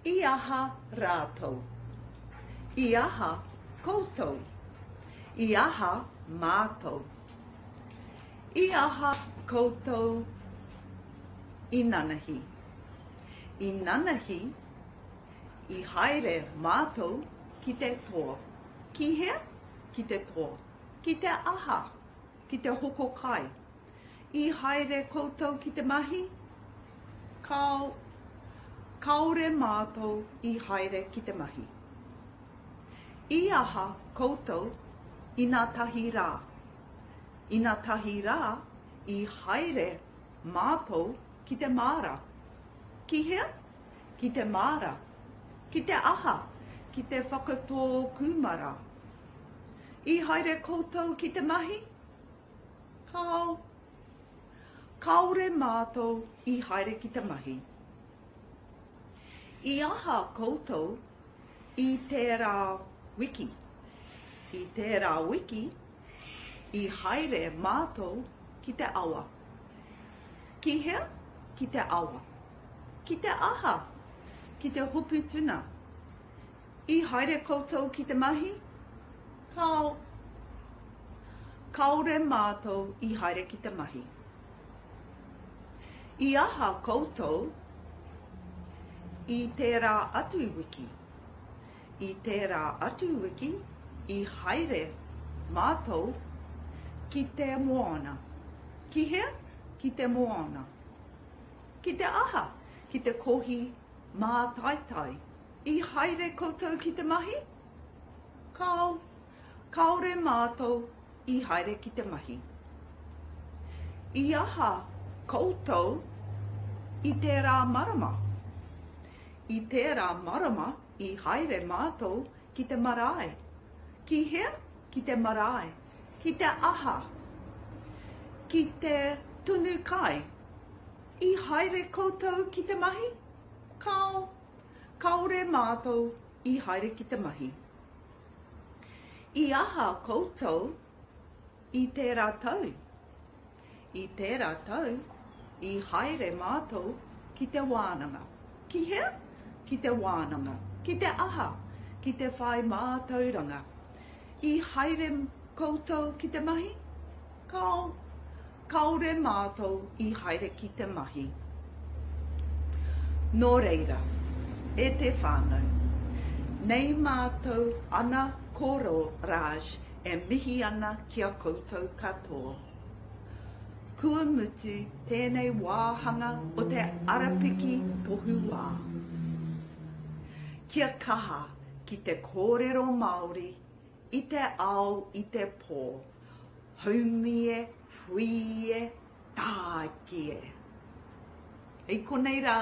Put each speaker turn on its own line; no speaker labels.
I aha rātou? I aha koutou? I aha mātou? I aha koutou i nanahi? I nanahi i haere mātou ki te toa. Ki hea? Ki te toa. Ki te aha? Ki te hoko kai. I haere koutou ki te mahi? Kāo. Kāore mātou i haere ki te mahi. I aha koutou inatahi rā? Inatahi rā i haere mātou ki te māra. Ki hea? Ki te māra. Ki te aha? Ki te whakatō kūmara. I haere koutou ki te mahi? Kāo. Kāore mātou i haere ki te mahi. I aha koutou i tērā wiki? I tērā wiki, i haere mātou ki te awa. Ki hea? Ki te awa. Ki te aha? Ki te hopu tuna. I haere koutou ki te mahi? Kāo. Kāore mātou i haere ki te mahi. I aha koutou i tērā atu wiki? I tērā atu wiki i haere mātou ki te moana. Ki hea? Ki te moana. Ki te aha? Ki te kohi mātaitai. I haere koutou ki te mahi? Kāo. Kāore mātou i haere ki te mahi. I aha koutou i tērā marama? I tērā marama i haere mātou ki te marae. Ki hea? Ki te marae. Ki te aha? Ki te tunu kai. I haere koutou ki te mahi? Kāo. Kāore mātou i haere ki te mahi. I aha koutou i tērā tau? I tērā tau, i haere mātou ki te wānanga. Ki hea? Ki te wānanga. Ki te aha? Ki te whai mātauranga. I haere koutou ki te mahi? Kāo. Kāore mātou i haere ki te mahi. Nō reira, e te whānau, nei mātou ana koro Raj e mihi ana ki a koutou katoa. Kua mutu tēnei wāhanga o te arapiki tohu wā. Kia kaha ki te kōrero Māori i te ao i te pō. Haumie, whīe, tāiki e. I konei rā.